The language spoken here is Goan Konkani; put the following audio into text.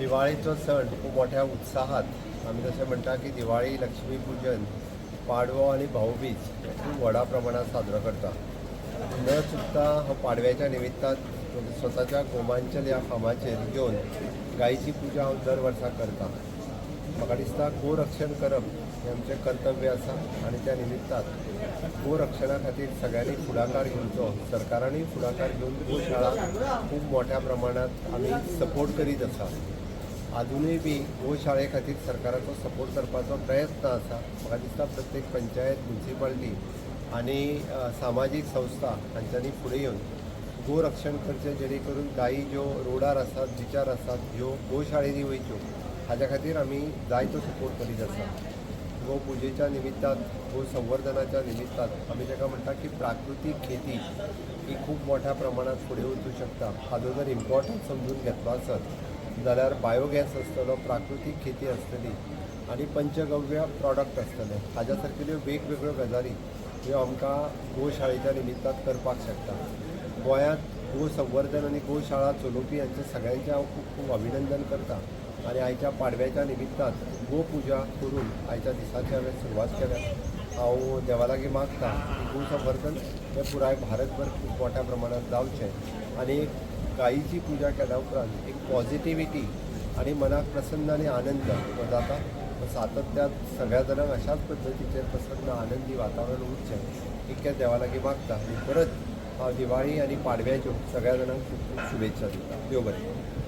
दिवाळीचो सण खूब मोठ्या उत्साहात आमी जशें म्हणटा की दिवाळी, लक्ष्मीपुजन, पाडवो आनी भाऊबीज हे खूब व्हडा प्रमाणात साजरो करता. न चुकता हांव पाडव्याच्या निमित्तान स्वताच्या गोमांचल ह्या फामाचेर येवन गायची पुजा हांव दर वर्सा करता. म्हाका दिसता गोरक्षण करप हें आमचें कर्तव्य आसा आनी त्या निमित्तान गोरक्षणा खातीर सगळ्यांनी फुडाकार घेवचो. सरकारानूय फुडाकार घेवन गोशाळा खूब मोठ्या प्रमाणात आमी सपोर्ट करीत आसा. आजुनूय बी गोशाळे खातीर सरकाराचो सपोर्ट करपाचो प्रयत्न आसा. म्हाका दिसता प्रत्येक पंचायत, मुन्सिपाल्टी आनी सामाजीक संस्था हांच्यांनी फुडें येवन गोरक्षण करचें, जेणे करून गायी ज्यो रोडार आसात, बिचार आसात, ह्यो गोशाळेंनी वयच्यो. हाज्या खातीर आमी जायतो सपोर्ट करीत आसा. गोपुजेच्या निमित्तान, गो संवर्धनाच्या निमित्तान आमी ताका म्हणटा की प्राकृतीक खेती ही खूब मोठ्या प्रमाणात फुडें वचूं शकता. हाजो जर इम्पॉर्टन्स समजून घेतलो आसत जाल्यार बायोगॅस आसतलो, प्राकृतीक खेती आसतली आनी पंचगव्य प्रॉडक्ट आसतले. हाज्या सारकेल्यो वेगवेगळ्यो गजाली ह्यो आमकां गोशाळेच्या निमित्तान करपाक शकता. गोंयांत गो संवर्धन आनी गोशाळा चलोवपी हांचें सगळ्यांचें हांव खूब खूब अभिनंदन करता आनी आयच्या पाडव्याच्या निमित्तान गोपुजा करून आयच्या दिसाची हांवें सुरवात केल्या. हांव देवा लागीं मागता की गो संवर्धन हें पुराय भारतभर खूब मोठ्या प्रमाणात जावचें आनी एक गायीची पुजा केल्या उपरांत एक पॉझिटिविटी आनी मनाक प्रसन्न आनी आनंद हो जाता. हो सातत्यात सगळ्या जाणांक अशाच पद्दतीचेर प्रसन्न आनंदी वातावरण उरचें इतकें देवा लागीं मागता आनी परत हांव दिवाळी आनी पाडव्याच्यो सगळ्या जाणांक खूब खूब शुभेच्छा दिता. देव बरें करूं.